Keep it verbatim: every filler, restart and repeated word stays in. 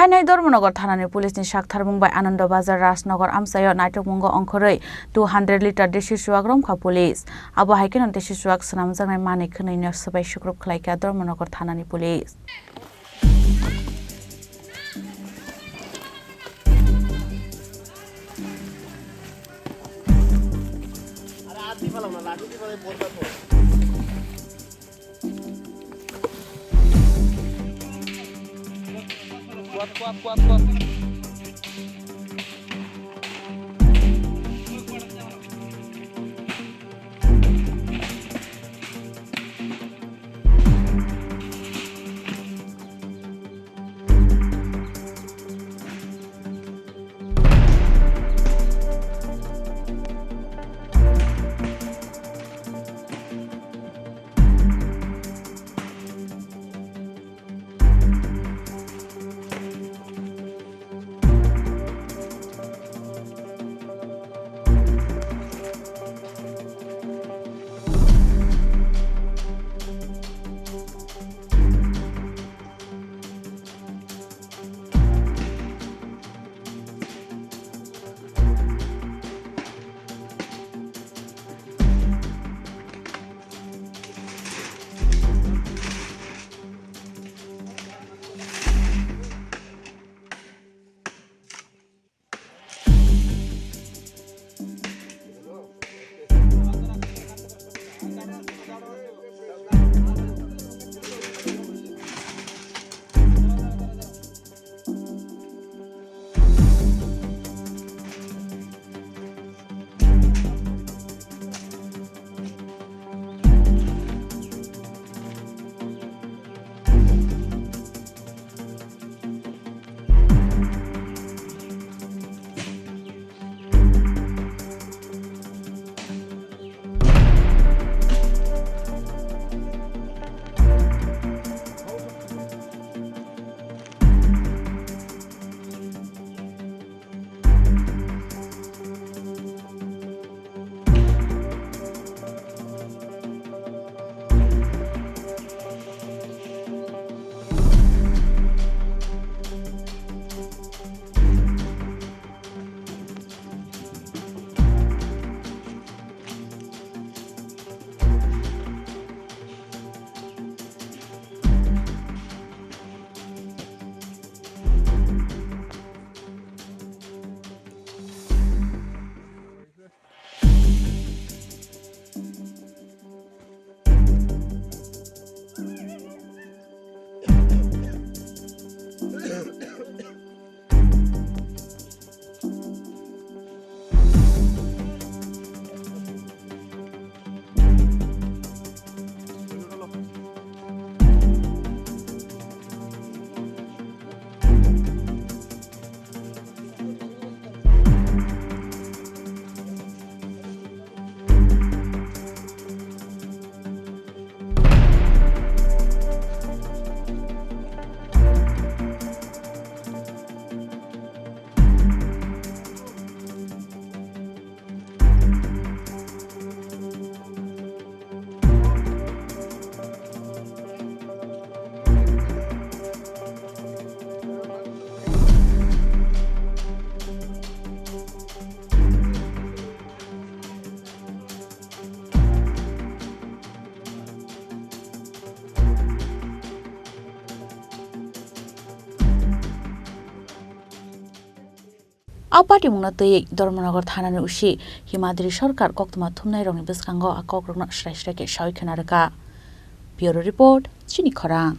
Ainai Dharmanagar thanani police ni saktharmung bai Anando Bazar Rajnagar amchaio naitokmungo ongkhorwi two hundred litre desi chuwak romkha police. Abo hai kheno desi chuwak swnamjaknai manwi khwnwino swbai sukrub khlaikha Dharmanagar thanani police. A patimungno twiwi Dharmanagar thanani usi Himadri Sarkar koktwma thumnairokni bwskango a kokrokno srai srai khe saui khna rwkha. Bureau Report, Chini Khorang.